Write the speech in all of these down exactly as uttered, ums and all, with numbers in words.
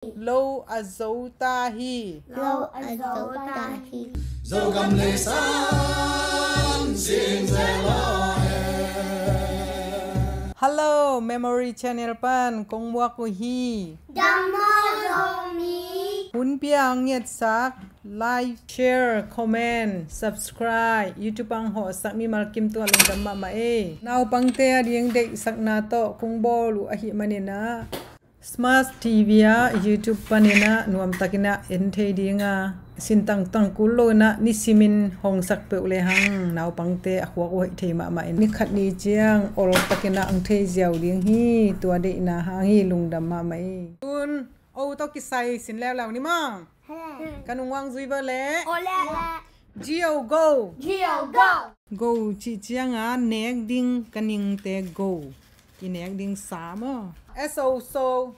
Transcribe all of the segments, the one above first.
Lo a zo ta hi. Lo a zo ta hi. Zogam le san sing ze lo he. Hello, Memory Channel pan kong muak uh hi. Dam maw Zomi. Hun pia ang ngetsak, like, share, comment, subscribe, YouTube ang hawhsak mimal kim tungah lungdam mahmah ei. Naupangte a ding deihsakna tawh kong bawl uh ahih maninah Smart T V ah, YouTube paninah nuamtakinah en thei dinga, sintang tangkul loinah nisimin hongsak peuh lehang naupangte a khuak uh hoih thei mahmah in, ni khat ni ciang oltakinah ang thei ziau ding hi. Tua deihna hang hi. Lungdam mahmah hi. Tun o tawh kisai sin leuleu ni maw. Ka nung wang zui va le. Go, go. Go cih cianga nek ding ka ningte go. I nek ding sa maw. So, so.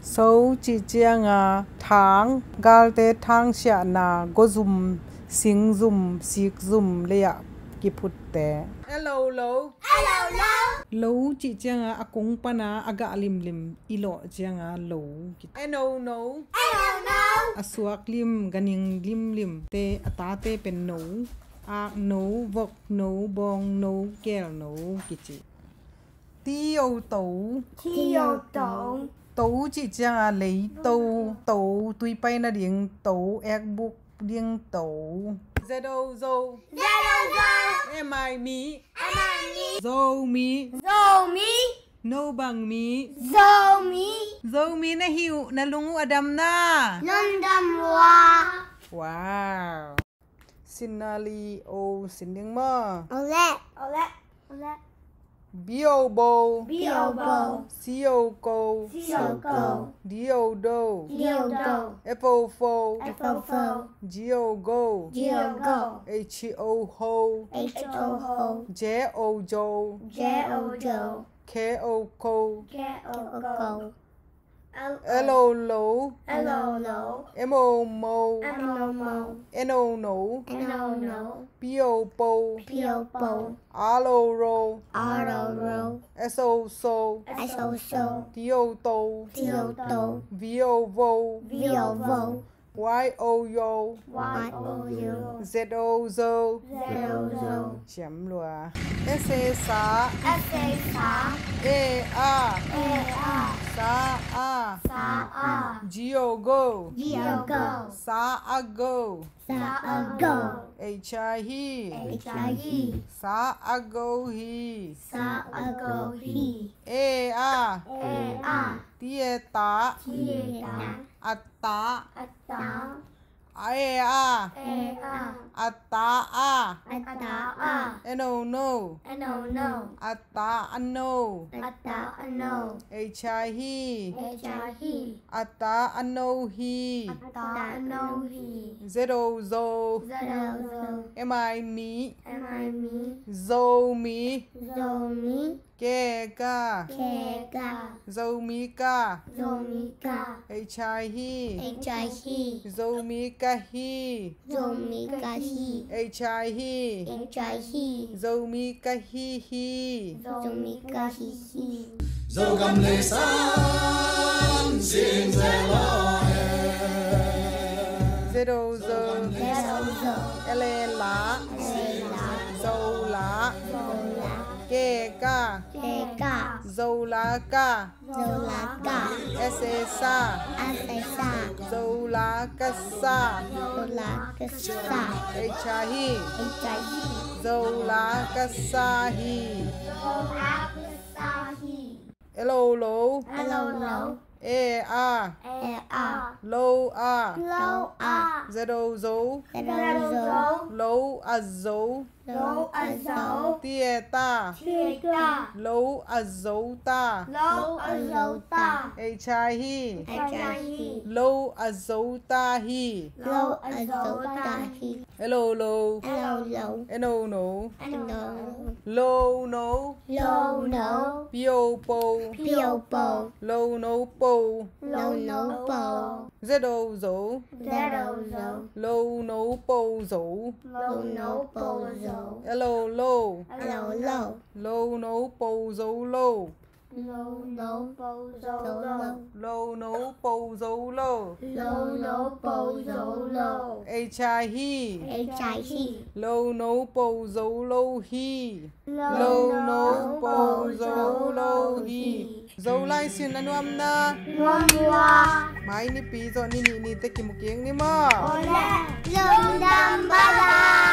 So cih cianga thang, galte thang siahna, gozum, singzum, sikzum leiah kiphutte. Lo, lo. Lo cih cianga a kung pana a gah limlim i lawh cianga lo. No, no. A suak lim, ganing limlim te, a tate pen no. Ak no, vok no, bawng no, keel no kici. To, to. To cih cianga leito, to, tuipai nading to, ekbuk ding to. Zo, zo. Mi. Zomi. No bang mi. Zomi. Zomi na hi uh, na lung uh a dam na. Lungdam lua. Wow. Sinna li o sin ding maw. Bo, bo. Co, co. Do, do. Fo, fo. Go, go. Ho, ho. Jo, jo. Ko, ko. Lo, lo. Mo, mo. No, no. Po, po. Ro, ro. So, so. To, to. Vo, vo. Yo, yo. Zo, zo. Ciam lua. Sa, sa. A, a. Sa, a. Go, go. Sa, a, go. Hi. Sa, a, go hi. A, a. Ta. A, ta. A, a. A, ta, a. No, no. A, ta, a, no. Hi. A, ta, a, no hi. Zo, zo. Mi. Zomi. Ke, ka. Zomi, ka. Hi. Zomi, ka hi. Hi. Zomi, ka hi, hi. Zogam le san sing ze lo he. Zo, zo. La, la. Zo, la. Ke, ka. Zo, la, ka. Sa, sa. Zo, la, ka, sa. Hi. Zo, la, ka, sa hi. Lo, lo. A, a. Lo, a. Zo, zo. Lo, a, zo. Ta. Lo, a, zo, ta. Hi. Lo, a, zo, ta hi. Lo, lo. No, no. Lo, no. Po, po. Lo, no, po. Zo, zo. Lo, no, po, zo. Lo, no, po, zo. Lo, lo. Lo, no, po, zo, lo. Lo no po zo lo. Lo no po zo lo. Lo no po zo lo. Ei chai hi. Ei chai hi. Lo no po zo lo hi. Lo no po zo lo hi. Zolai sin a nuam na. Nuam ua. Mai nipi zawh ni nih ni te kimu kik ni maw. Ole. Lungdam bala.